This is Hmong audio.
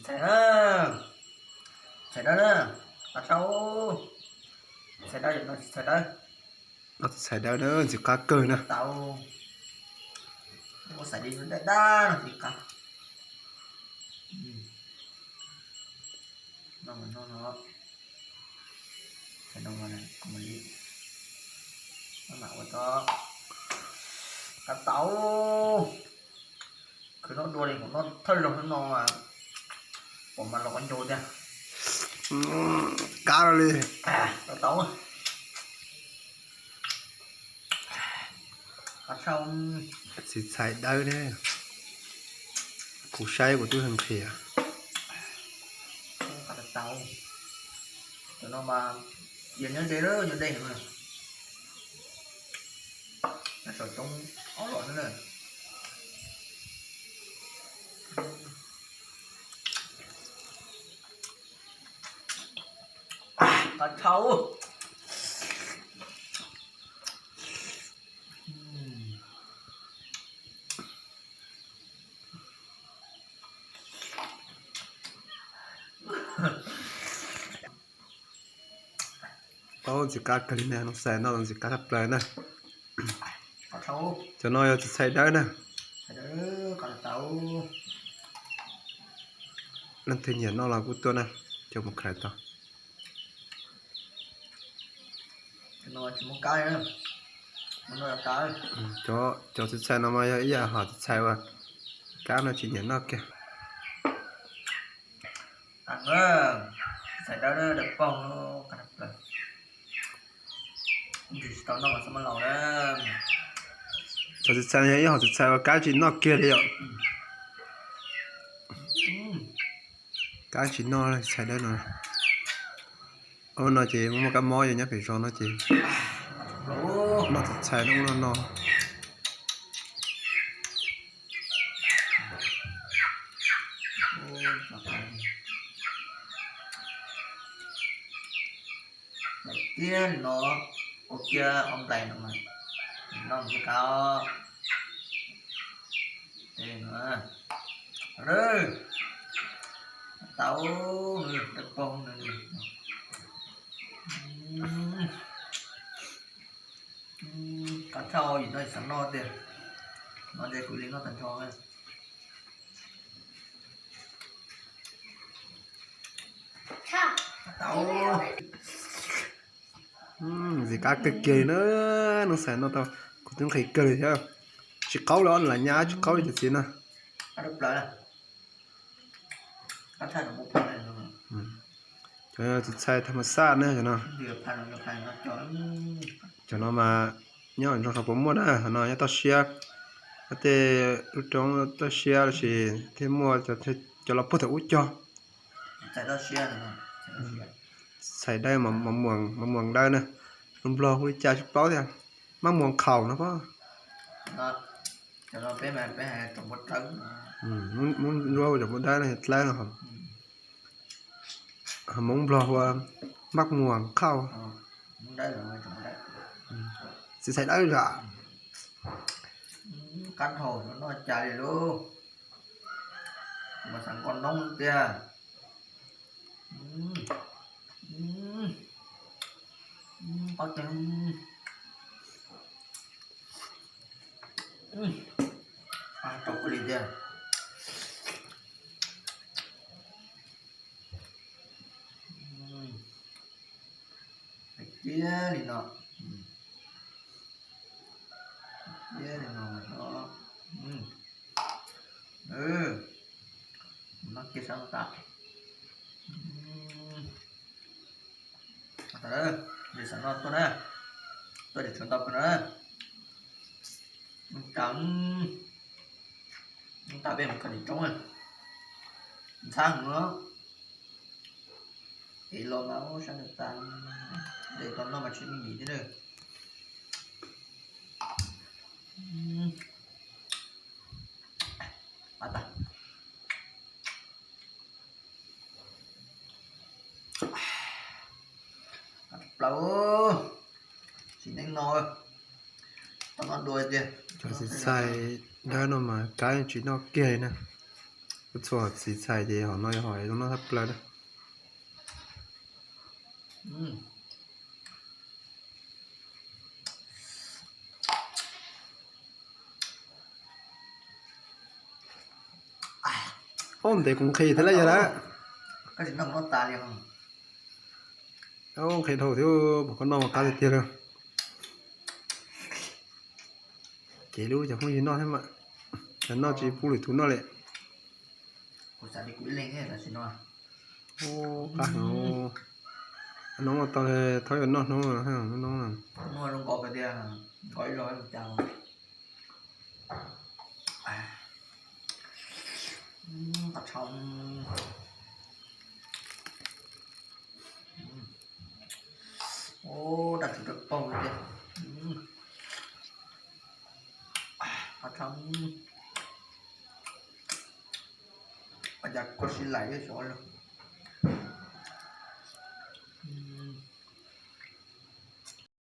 Txhais na, txhais dawb na, qab tshaj. Txhais dawb, txhais dawb. No txhais dawb na, ntxim qab kawg na. Tau. Ua xaiv li dab dab no ntxim qab. No mas no no. Txhais no mas kuv mam li, no mas ua tso. Qab tau. Khwv noj dua li, noj thawj zaug no mas pom mas los qab ncaug tiag. Qab li. Tau tau. Qab tshaj. Txiv txhais dawb ne. Kuv saib kuv twb nqhis. Qab tau. Cov no mas yog nyob ze, nyob deb heev na. Nyob saum roob ob los xwb na. Qab tshaj. Tau ntxim qab kawg li na, no xais no ntxim qab tshaj plaws na. Cov no yog txiv txhais dawb na. Leej twg nyiam noj los kuj tuaj na, coj mus khaws tau. Cov txiv txhais no mas yog ib yam hom txiv txhais uas kab no tsis nyiam noj kiag. Txhais dawb, dawb paug. Cov txiv txhais yog ib hom txiv txhais uas kab tsis noj kiag li yom. Kab tsis noj txiv txhais dawb no. Ub no ces muaj kab mob yog nyob pem zos no ces noj txiv txhais no ub no no. Tiag no, ua kiag ob nplais no mas noj kiag kab. Tau, dawb paug no. Qab tshaj, yim no xav noj tiag. No ces kuv li noj tag nrho. Ntxim qab kawg kiag li na, noj xais no tau, kuv twb nqhis kawg li thiab. Tsis qaub li os, lam nyab tsis qaub li cov txiv no. Cov txiv txhais tham mas xaj na cov no. Cov no mas nyob nroog Xov Pos muaj na, no nyob toj siab. Tej lub roob toj siab lossis thiaj muaj cov los puag tom ub cog. Txhais dawb, mas muas dawb na, lus Nplog hu li cas tsis paub tiag, maj muas khaus no pob. Muab ntsuab hu cov npua dawb no dlawb no. Hmoob Nplog hu maj muas khauj. Txiv txhais dawb zam. Qab dhau no noj cas li lauj. Mas xav nqos noob tiag. Qab teg. Rau kua li tiag. Hais tiag li no. Tiag li no no. Noj kiag sab tas. Tas, nws xav noj tuaj na. Tuaj ces tshuav ntau kawg no. Tab, tab peb mus koj tim roob. Ntxhab heev os. Es los mas ua sab nws tas. Dej tau noj mas tsis me ntsis thiab na. Ab tas. Plaub, tsis neeb no, tau noj dua tiag. Cov txiv txhais dawb no mas kab tsis noj kiag li na. Txhua txiv txhais ces hom no yog hom zoo noj tshaj plaws na. Ob ntev kuv nqhis thiab lawm yog lawm. Nqhis dhau thiab, koj noj qab tiag tiag li. Ces lub cov phooj ywg noj thiab mas, noj tsis pub lwm tus noj li. Qab no, hnub no tau thaub yuav noj hnub no. Dab tsi rau paug li tiag. Ua cas koj sib laim xyov los.